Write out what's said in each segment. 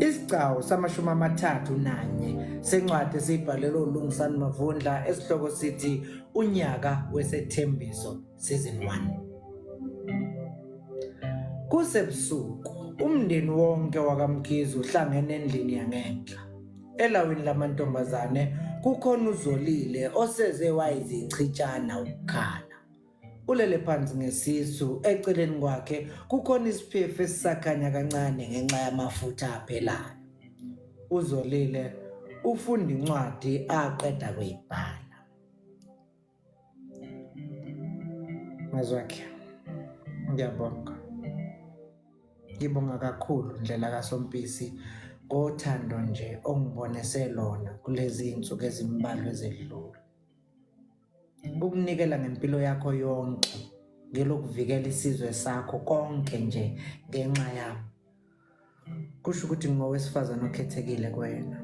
Isigcawu samashumi 31 sencwadi esiyibhalelwe uLungisani Mavundla esihloko sithi Unyaka Wesethembiso Season 1. Kusebusuku, umndeni wonke wakaMkhize uhlangene endlini yangenhla. Elawini lamantombazane kukhona uZolile oseze wayizichitshana ukukhala. Ulele phansi ngesisu, eceleni kwakhe kukhona isiphefu esisakhanya kancane ngenxa yamafutha aphelayo. Uzolile ufunda incwadi aqeda kuyibhala. Mazwakhe, ngiyabonga. Ngibonga kakhulu ndlela kaSompisi ngothando nje ongibonise lona kulezi zinsuku ezimbalwa ezedlule. Ukunikela ngempilo yakho yonke ngelokuvikela isizwe sakho konke nje ngenxa yami. Kusho ukuthi ngingowesifazane okhethekile kuwena.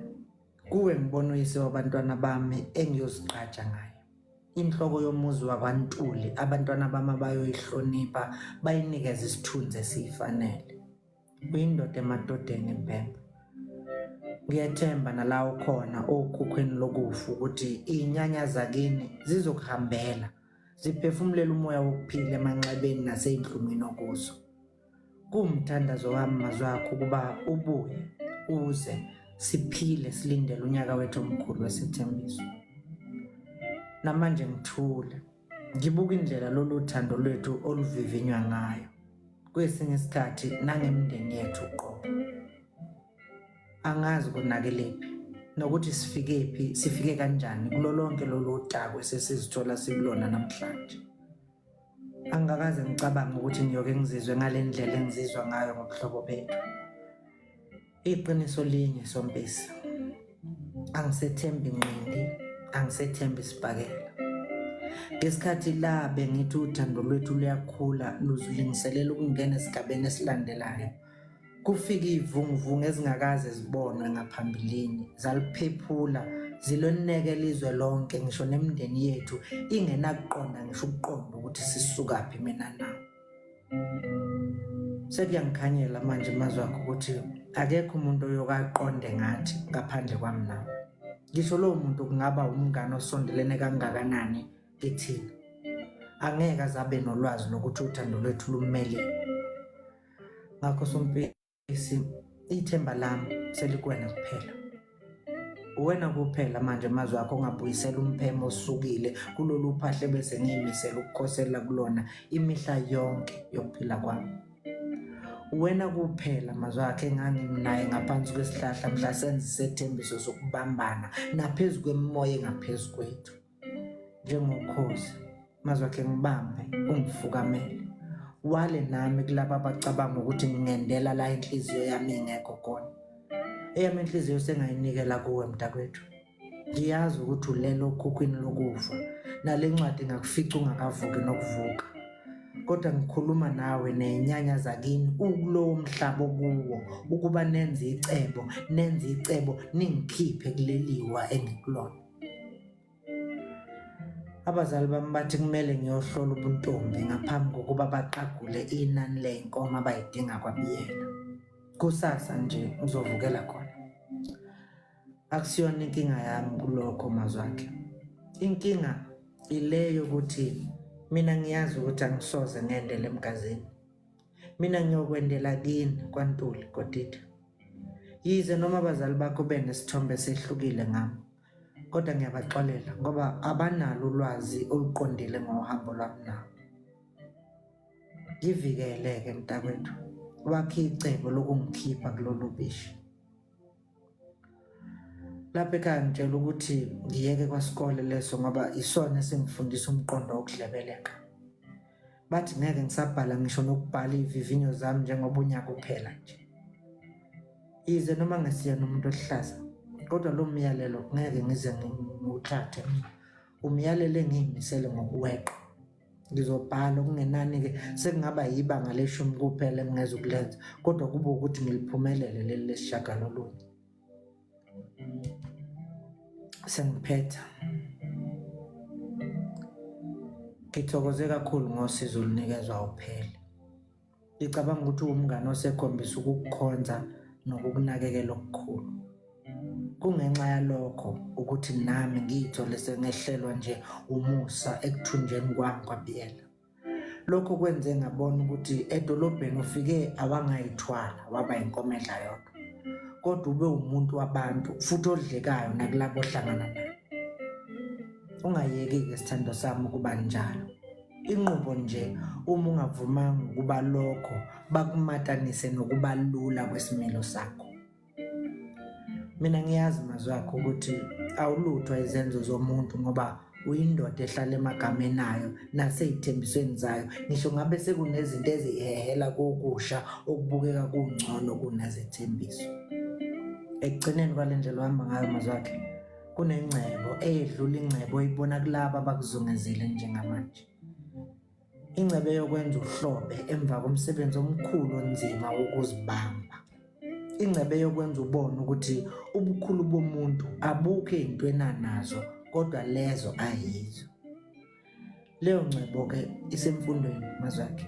Kuwe ngibona uyise wabantwana bami engiyozigqaja ngaye. Inhloko yomuzi wakwaNtuli abantwana bami abayoyihlonipha bayinikeze isithunzi esiyifanele. Uyindoda emadodeni Mpembe. Ngiyethemba nala ukhona okhukhweni lokufa ukuthi iy'nyanya zakini zizokuhambela ziphefumulela umoya wokuphila emanxebeni nasey'nhlungwini okuzo. Kuwumthandazo wami mazwakho ukuba ubuye uze siphile silindele unyaka wethu omkhulu wesethembiso. Namanje ngithule ngibuka indlela lolu thando lwethu oluvivinywa ngayo kwesinye isikhathi nangemindeni yethu uqobo. Angazi konakelephi nokuthi sifikephi sifike kanjani kulo lonke lolu taku esesizithola sikulona namhlanje. Angikakaze ngicabange ukuthi ngiyoke ngizizwe ngale ndlela engizizwa ngayo ngobuhlobo bethu. Iqiniso linye Sompisi, angisethembi nqindi, angisethembi isibhakela. Ngesikhathi la bengithi uthando lwethu luyakhula luzilungiselela ukungena esigabeni esilandelayo. Kufike iy'vunguvungu ezingakaze zibonwe ngaphambilini zaliphephula zilonekela izwe lonke ngisho nemindeni yethu ingenakuqonda ngisho ukuqonda ukuthi sisukaphi mina nawe. Sekuyangikhanyela manje mazwi akho ukuthi akekho umuntu oyokaqonde ngathi ngaphandle kwami nawe. Ngisho lowo muntu kungaba umngane osondelene kangakanani kithina. Angeke aze abe nolwazi lokuthi uthando lwethu lumele. Ngakho Sompisi, ithemba lami selikuwena kuphela. Uwena kuphela manje amazwi akho ongabuyisela umphemo osukile kulolu phahla ebese ngiyimisela ukukhosela kulona imihla yonke yokuphila kwami. Uwena kuphela mazwi akhe engangimnaye ngaphansi kwesihlahla mhla senza isethembiso sokubambana naphezu kwemimoya engaphezu kwethu. Njengokhozi mazwi akhe ngibambe ungifukamele wale nami kulaba abacabanga ukuthi ngingendela la inhliziyo yami ingekho khona. Eyami inhliziyo sengayinikela kuwe mntakwethu. Ngiyazi ukuthi ulele okhukhwini lokufa nale ncwadi ingakufica ungakavuki nokuvuka. Kodwa ngikhuluma nawe nenyanya zakini ukulowo mhlaba okuwo ukuba nenze icebo, nenze icebo ningikhiphe kuleliwa engikulona. Abazali bami bathi kumele ngiyohlola ubuntombi ngaphambi kokuba baqagule inani ley'nkomo abayidinga kwaBiyela. Kusasa nje ngizovukela khona. Akusiyona inkinga yami kulokho mazwakhe. Inkinga ile yokuthi mina ngiyazi ukuthi angisoze ngendele emgazini. Mina ngiyokwendela kini kwaNtuli Godide. Yize noma abazali bakho benesithombe esehlukile ngami, kodwa ngiyabaxolela ngoba abanalo ulwazi oluqondile ngohambo lwami nabo. Ngivikele-ke mntakwethu, wakhe icebo lokungikhipha kulolu bishi. Lapha ekhaya ngitshela ukuthi ngiyeke kwasikole leso ngoba isona esingifundisa umqondo wokudlebeleka. Bathi ngeke ngisabhala ngisho nokubhala iy'vivinyo zami njengoba unyaka uphela nje. Yize noma ngesiyena umuntu oluhlaza, kodwa lo myalelo ngeke ngize ngiwuthathe mina. Umyalelo engiyimisele ngokuweqa. Ngizobhala okungenani-ke sekungaba yibanga leshumi kuphela engingezukulenza, kodwa kube ukuthi ngiliphumelele leli lesishiyagalolunye. Sengiphetha. Ngithokoze kakhulu ngosizo olunikezwa uPhele. Ngicabanga ukuthi uwumngane osekhombisa ukukukhonza nokukunakekela okukhulu. Kungenxa yalokho ukuthi nami ngiyithole sengehlelwa nje umusa ekuthunjeni kwami kwaBiyela. Lokho kwenze ngabona ukuthi edolobheni ufike awangayithwala waba inkomo edla yodwa. Kodwa ube umuntu wabantu futhi odlekayo nakulabo ohlangana nabo. Ungayeki-ke sithando sami ukuba njalo. Inqubo nje uma ungavumanga ukuba lokho bakumatanise nokuba lula kwesimilo sakho. Mina ngiyazi mazwi akho ukuthi awuluthwa izenzo zomuntu ngoba uyindoda ehlala emagameni ayo nasey'thembisweni zayo ngisho ngabe sekunezinto ezihehela kokusha okubukeka kungcono kunezethembiso. Ekugcineni kwale ndlela ohamba ngayo mazwi akhe kunengcebo eyedlula ingcebo oyibona kulaba abakuzungezile njengamanje. Ingcebo yokwenza uhlobe emva komsebenzi omkhulu onzima wokuzibamba. Ingcebo yokwenza ubone ukuthi ubukhulu bomuntu abukho ey'ntweni anazo kodwa lezo ayizo. Leyo ngcebo-ke isemfundweni mazwakhe.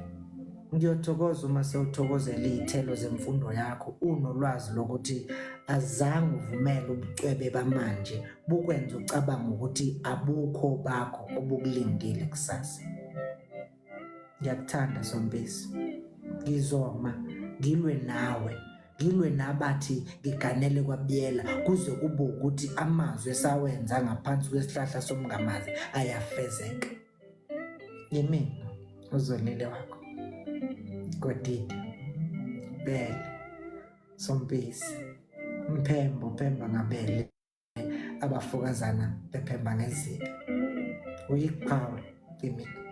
Ngiyothokoza uma sewuthokozela iy'thelo zemfundo yakho unolwazi lokuthi azange uvumele ubucwebe bamanje bukwenze ucabange ukuthi abukho bakho obukulindile kusasa. Ngiyakuthanda Sompisi. Ngizoma ngilwe nawe ngilwe nabathi ngiganele kwaBiyela kuze kube ukuthi amazwi esawenza ngaphansi kwesihlahla somngamazi ayafezeka. Yimina uzolile wakho. Godide. Bele. Sompisi. Mphembo phemba ngabele. Abafokazana bephemba ngezibi. Uyiqhawe kimina.